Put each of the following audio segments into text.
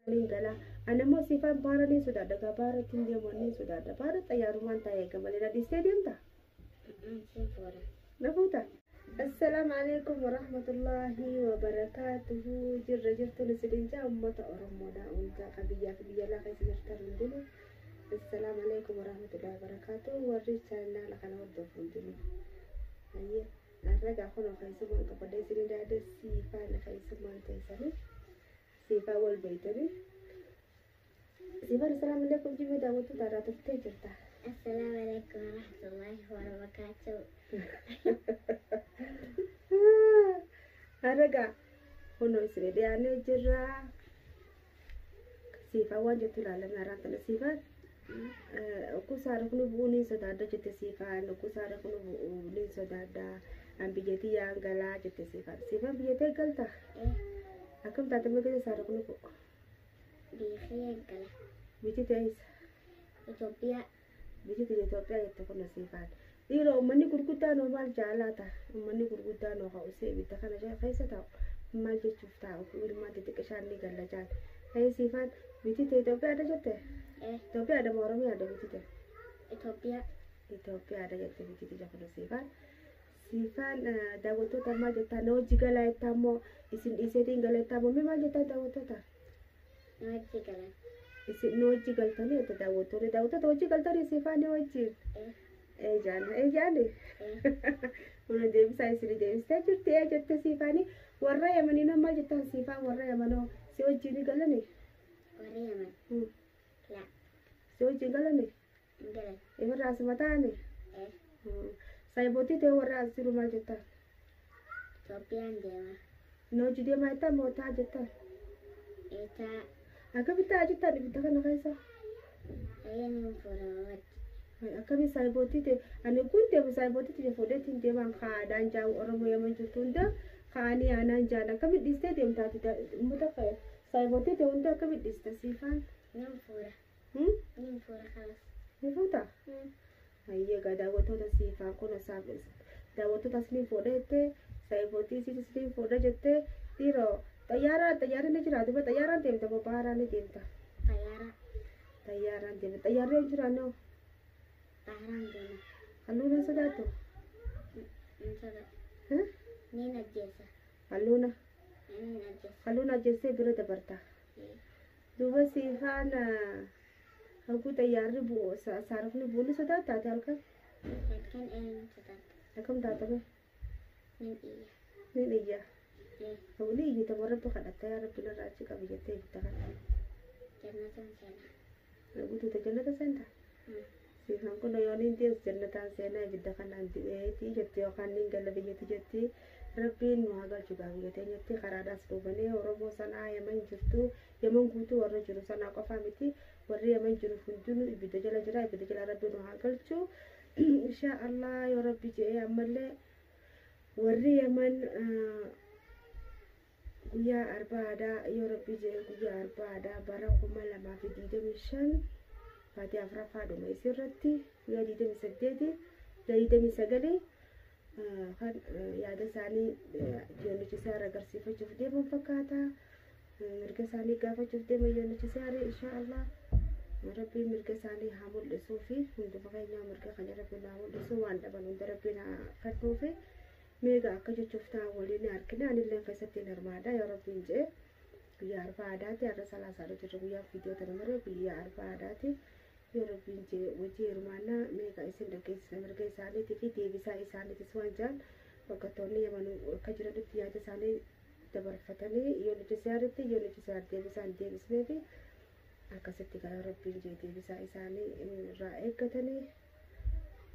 Niin gala. Ani immoo siifaan baara niin sodaadha. Gaa baara ittiin deemu niin sodaadha. Baara xayyaarumaan taa'ee eega malee na dhiistee deemta? Sin fuudha. Na fuuta? Assalaamu alaikum warahmatullaahi wabarakaatuhu. Jirra jirtuun isinin jaa uummata Oromoodha. Hunda kan biyyaa fi biyya alaa keessa jirtan hundinuu. Assalaamu alaikum warahmatullaahi wabarakaatuhu. Warri chaanaala kana hordofu hundinuu. Hayyee. Har'a kunoo keessummaan qabadhee isinin daadee siifaan keessummaan teessanii. Siifaa wal beeytanii. Siifaan assalaamu alaikum jimee daawwattoota irraa turtee jirta. Assalaamu alaikum warahmatullahi wabarakaatuh. Har'a kunoo isin dhiyaannee jirra. Siifaan waan jettu ilaalame har'aan tana siifaan. Kusaara kun bu'uu niin sodaadha jette siifaan. Kusaara kun bu'uu niin sodaadha. An biyyattii yaan galaa jette siifaan. Siifaan biyyattii galta? Akkam taate mirga saara kun bu'u? Biyya kiyya gala. Biyyi teessa. Itoophiyaa. Biyyi tiyya Itoophiyaa jette kun siifaan. Dhiiroo uummanni gurguddaan hoo maal jaalaata? Uummanni gurguddaan hoo ka'usee ibidda kana keessa taa'u maal jechuuf taa'u ilmaan xixiqqishaan ni galla jaal. Ta'ee siifaan biyyi tiyya Itoophiyaadha jette? Itoophiyaadha moo Oromiyaadha biyyi tiyya? Itoophiyaa. Itoophiyaadha jette biyyi tiyya kun siifaan. Siifaan daawwattoota maal jettaa na hojii galaa jettaa immoo isin dhiiseetiin gala jettaa immoo maal jettaa daawwattoota? Na wajji galan. Isin na hojii galtanii jette daawwattoonni daawwattoota hojii galtanii siifaan ni wajjin. Ejaan ejaani. Kun deebisaa isin deebistee jirti ee jette siifaani warra Yamanii maal jettaan siifaan warra Yamanoo si wajjin galani? Warri Yaman. La. Si wajjin galani? Hin galan. Ifirraa asuma taa'ani? Saayibootii ta'e warra as jiru maal jettaan? Itoophiyaan deema. Na hojii deemaa jettaan moo ta'a jettaan? Eetaa. Akkamitti ta'a jettaan ibidda kana keessa? Ayyaan hin fuudha wajji. Akkamitti saayibootii ta'e ani kun deemu saayibootii ta'e fuudheetiin deemaan kaa'aadhaan jaa'u Oromoo Yaman jirtu hunda kaa'anii aanaan jaan akkamitti dhiistee deemtaati uummata saayibootii ta'e hunda akkamitti dhiista siifaan? Nin fuudha. Nin fuudha kanas. Ni fuuta? Hayyee gaa daawwattoota siifaan kun daawwattoota isiniin fuudha jettee saayibootii isiis isiniin fuudha jettee dhiiroo xayyaara xayyaarri ni jira duuba xayyaaraan deemta moo baharaan ni deemta? Xayyaara. Xayyaaraan deemta xayyaarri yoo jiraannoo? Baharaan deema. Halluuna hin sodaattu? Hin sodaatu. Niin ajjeesa. Halluuna? Niin ajjeesa. Halluuna ajjeessee bira dabarta. Duuba siifaan haguu xayyaarri bu'u saarifni bu'u ni sodaattaa ati halkan? Halkan hin sodaatu. Akkam taatame? Nin iyya. Nin iyya. Ni iyyita moo rabbi kadhatta yaa rabbi narraa achi qabi jettee ibidda kana. Jannatan seenaa. Guutuuta jannata seenta? Siifaan kun yoo niin dees jannataan seenaa ibidda kanaan du'eetii jetti yookaan niin gala biyyatti jetti. Rabbiin nu haa galchu gaa biyya teenyatti karaadhaas dhufanee Oromoo sanaa Yaman jirtu Yaman guutuu warra jiru sanaa qofaa miti warri Yaman jiru hundinuu ibidda jala jira ibidda jala rabbiin nu haa galchu. Inshaa Allah yoo rabbi jedhee ammallee warri Yaman guyyaa arba'aadhaa yoo rabbi jedhee guyyaa arba'aadhaa bara 2025 baatii afuraffaa dhuma isirratti guyyaa 28 guyyaa 29 kan yaada isaanii UNHCR agarsiifachuuf deeman fakkaata. Mirga isaanii gaafachuuf deeman UNHCR inshaa Allah. Rabbiin mirga isaanii haa mul'isuu fi hunduma keenyaa mirga kana rabbiin haa mul'isu waan dhaban hunda rabbiin haa kennuu fi meeqa akka jechuuf ta'an waliin argina anillee keessatti hin hirmaadha yoo rabbiin jedhe guyyaa arba'aadhaati har'a salaasaadha jirra guyyaa viidiyoo tana maree guyyaa arba'aadhaati yoo rabbiin jedhe wajji hirmaannaa meeqa isin dhageessisa mirga isaaniitii fi deebisaa isaaniitis waan jedhan hoggantoonni Yaman akka jiranitti yaada isaanii dabarfatanii UNHCR'tti UNHCR deebisaa hin deebisnee fi akkasitti gaa rabbiin jedhe deebisaa isaanii irraa eeggatanii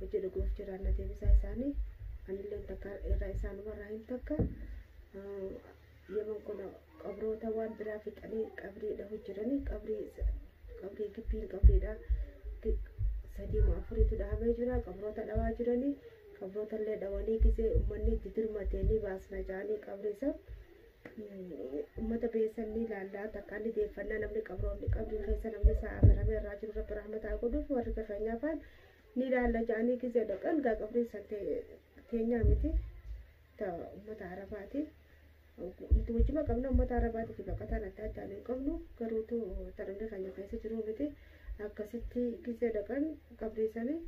hojii dhuguuf jiraanna deebisaa isaanii anillee takka irraa isaanumarraa hin takka Yaman kun qabroota waan biraa fixanii qabriidha hojjetanii qabrii gibbiin qabriidha 3 moo 4tu dhahamee jira qabroota dhawaa jiranii qabroota illee dhawanii gisee uummanni itti dirmatee ni baasna jaanii qabrii isa uummata beessan ni ilaallaa takka ni deeffannaa namni qabroonni qabrii keessa namni isaa afiramee irraa jiru rabbi rahmataa godhuuf warri keenyaa faan ni ilaalla jaanii gisee dhaqan gaa qabrii san teenyaa miti ta uummata arabaati. Nuti wajjuma qabna uummata Arabaatii fi baqataan adda addaan hin qabnu garuutu taphni keenya keessa jiru miti. Akkasitti gisee dhaqan qabrii sanii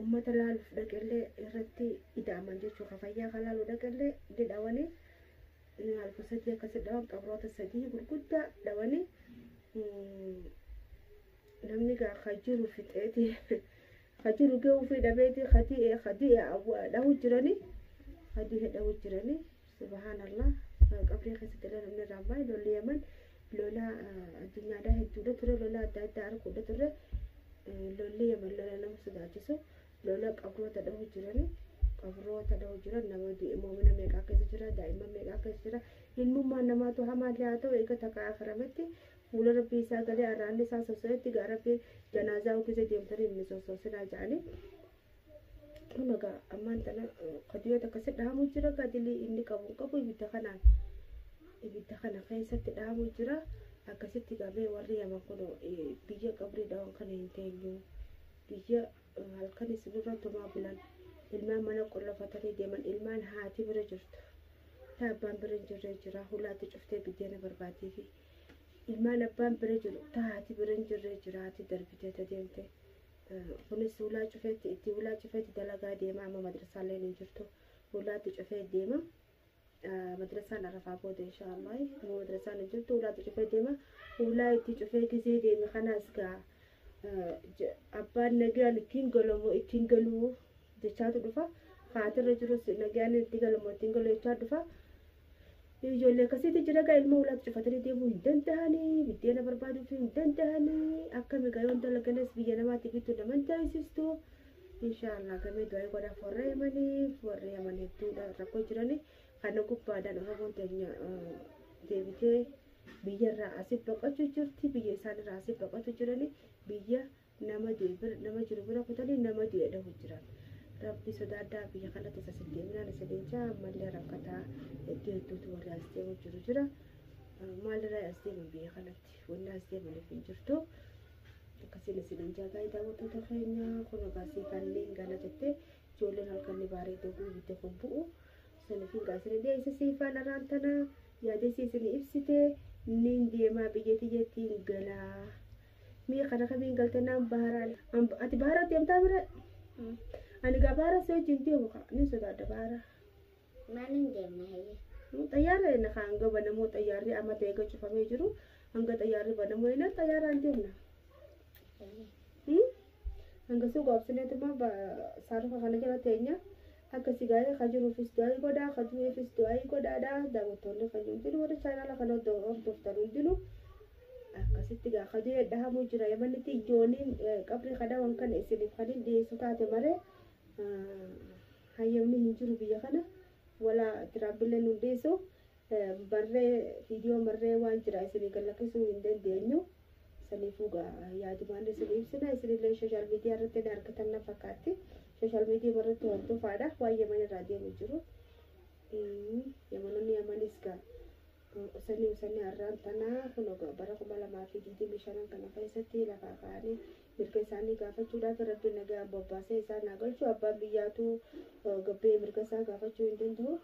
uummata laaluuf dhaqellee irratti ida'aman jechuudha. Fayyaa kan laaluu dhaqellee ni dhawanii halkan sadii akkasi dhawan qabroota sadii gurguddaa dhawanii namni gaa ka jiru fixeeti ka jiru ga'uu fi dhabeeti kadii dhahu jiranii kadii dhahu jiranii subhaanallah qabrii keessatti illee namni irraan baay'ee lolli Yaman lola addunyaadhaa hedduudha ture lola adda addaa arguudha ture lolli Yaman lola nama sodaachisu lola qabroota dhahu jiranii qabroota dhahu jiran nama mu'mina meeqaa keessa jira daa'imman meeqaa keessa jira ilmummaan namaatu hamaallee haa ta'u eega takka akirametti fuula rabbii isaa galee arraanni isaa sosso'etti gaa rabbiin janaazaa keessa deemtanii inni sossoosinaa jedhanii kun egaa ammaan tana qadiyoota akkasi dhahamuu jira gadilii inni qabu hin qabu ibidda kanaan ibidda kana keessatti dhahamuu jira akkasitti qabee warri Yaman kun biyya qabrii dhawan kana hin teenyu biyya halkan isinirra tumaa bulan ilmaan mana qollofatanii deeman ilmaan haati bira jirtu ta abbaan bira hin jirre jira hulaatti cuftee biddeena barbaadii fi ilmaan abbaan bira jiru ta haati bira hin jirre jira haati darbitee ta deemte kunis hulaa cufeetti itti hulaa cufeetti dalagaa deema amma madrasaalleen hin jirtu hulaatti cufee deema madrasaan arafaa booda inshaallah amma madrasaan hin jirtu hulaatti cufee deema hulaa itti cufee gisee deeme kanaas gaa abbaan nagaan ittiin galamu ittiin galuu jechaatu dhufa haatirra jirus nagaan itti galamu ittiin galu jechaa dhufa ijoollee akkasitti jira gaa ilma hulaatti cufatanii deemuu hin danda'anii biddeena barbaaduuf hin danda'anii akkami gaa yoon dalaganes biyya namaatti bituu nama hin taasisistu inshaallah gamee du'aa godhaaf warra Yamaniif warra Yaman hedduudha rakkoo jiranii kana gubbaadhaan Oromoon teenya deebitee biyyarraa asii baqachuu jirti biyya isaanirraa asii baqachuu jiranii biyya nama nama jiru bira kutanii nama du'e dhahu jiran rabbi sodaadhaa biyya kanatti isa deeminaan isa deemchaa ammallee rakkataa hedduu hedduutu warri as deemu jiru jira maalirraa as deeman biyya kanatti wanni as deemaniif hin jirtu akkasiin isin jaagaa daawwattoota keenya kun ogaasii kanneen gala jettee ijoolleen halkan ni baaree doguu ibidda kun bu'u saniif hin dhiyeessa siifaan arraan tana yaadessi isin ibsite niin deemaa biyya tiyyattiin galaa mi'a kana kamiin galtannaan baharaan ati bahara deemtaa bira ani gaa bahara si wajjin deemu nin sodaadha bahara. Maaliin deemna hayyee? Xayyaara inni hanga banamuu xayyaarri amma ta'e eega cufamee jiru hanga xayyaarri banamuu inni xayyaaraan deemna. Hanga suuqa obsineetuma saarufa kana jala teenya akkasi gaa'ee ka jiruufis du'aa godhaa ka du'eefis du'aa godhaadha daawwattoonni kan hundinuu warri chaanaala kana hordoftan hundinuu akkasitti gaa ka du'e dhahamuu jira Yamanitti ijoolleen qabrii kadhawan kana isiniif kan hin dhiyeessu taate malee hayyamni hin jiru biyya kana wala tiraambillee nun dhiyeessu barree viidiyoo marree waan jira isinii galakkisuu hin dandeenyu. Saniifuu gaa yaadumaan isin ibsina isinillee sooshaal miidiyaa irratti ni argatan na fakkaatti. Sooshaal miidiyaa irratti hordofaadha waan Yaman irraa deemu jiru. Yamanoonni Yamanis gaa usanii usanii har'aan tanaa kun bara 2025 kana keessatti lafaa ka'anii mirga isaanii gaafachuudhaaf rabbi nagaan bobbaasee isaan haa galchu abbaan biyyaatu gabbee mirga isaa gaafachuu hin danda'u.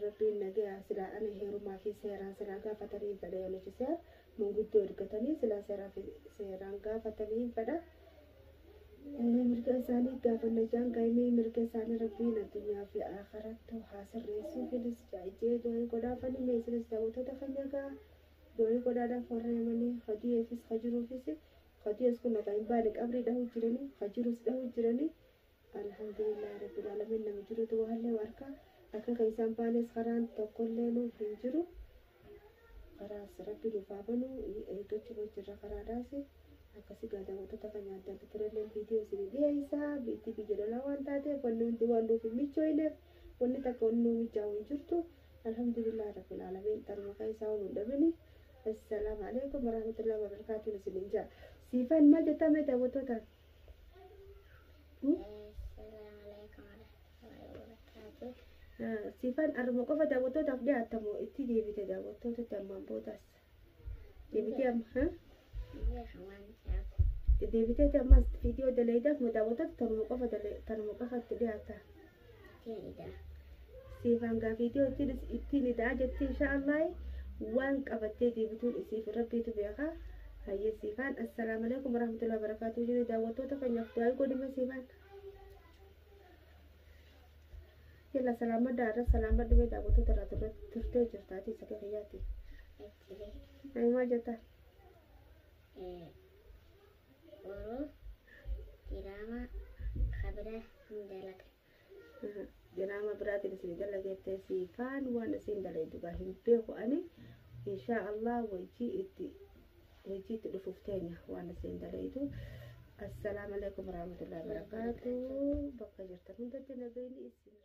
Rabbiin nagaa silaa ana heerumaa fi seeraan silaa gaafatanii hin fedha yoonachisa manguddoo ergatanii silaa seeraan gaafatanii hin fedha. Mirga isaanii gaafanna jaan gaa'imee mirga isaanii rabbiin addunyaa fi akhiratti haa sirreessuu filis jaajee du'aa godhaafanii mee isinis daawwattoota keenya gaa du'aa godhaadhaaf warra Yamanii hadiyeefis hajiruufis hadiyees kun maqaa hin baane qabrii dhahuu jiranii hajirus dhahuu jiranii alhamdulillah rabbil alamin nama jirutu waallee harka akka keessaan baanes karaan tokkollee nuuf hin jiru karaas rabbi nuuf haa banu eeggachuu jirra karaadhaas akkasi gaa daawwattoota keenya adda adda turellee viidiyoo isin dhiyeessaa biitti biyya lolaa waan taateef wanni hundi waan nuuf hin michooyneef wanni takka wanni nuu mijaa'u hin jirtu alhamdulillah rabbil alamin tarma keessaa waan hin dhabini assalaamu alaikum warahmatullahi wabarakaatuh isin jaa siifaan maal jettaa mee daawwattootaan? Assalaamu alaikum warahmatullahi wabarakaatuh. Siifaan arma qofa daawwattootaaf dhiyaattamoo itti deebite daawwattootatti ammaan boodaas deebitee amma deebiteeti ammas viidiyoo daleeydaaf moo daawwattoota tanuma qofa tanuma qofatti dhiyaata. Siifaan gaa viidiyoo ittiin ida'a jetti insha Allah waan qabattee deebituun isiif rabbiitu beeka. Hayyee Siifaan assalaamu alaikum warahmatullahi wabarakatuh jedhe daawwattoota keenyaaf du'aa godhime Siifaan. Yalla salaamadhaa irra salaamadhu mee daawwattoota irraa turtee jirtaati isa kiyyaati. Itti Ay maal jetta? Boruu diraamaa kabira hin dalaga. Diraama biraatiin isin dalageette Siifaan waan isin dalaydu gaa hin beeku ani insha Allah wajjii itti hojii itti dhufuuf teenya waan isin dalaydu. Assalaamu alaikum warahmatullahi wabarakatuh. Bakka jirtan hundatti nagayni isin.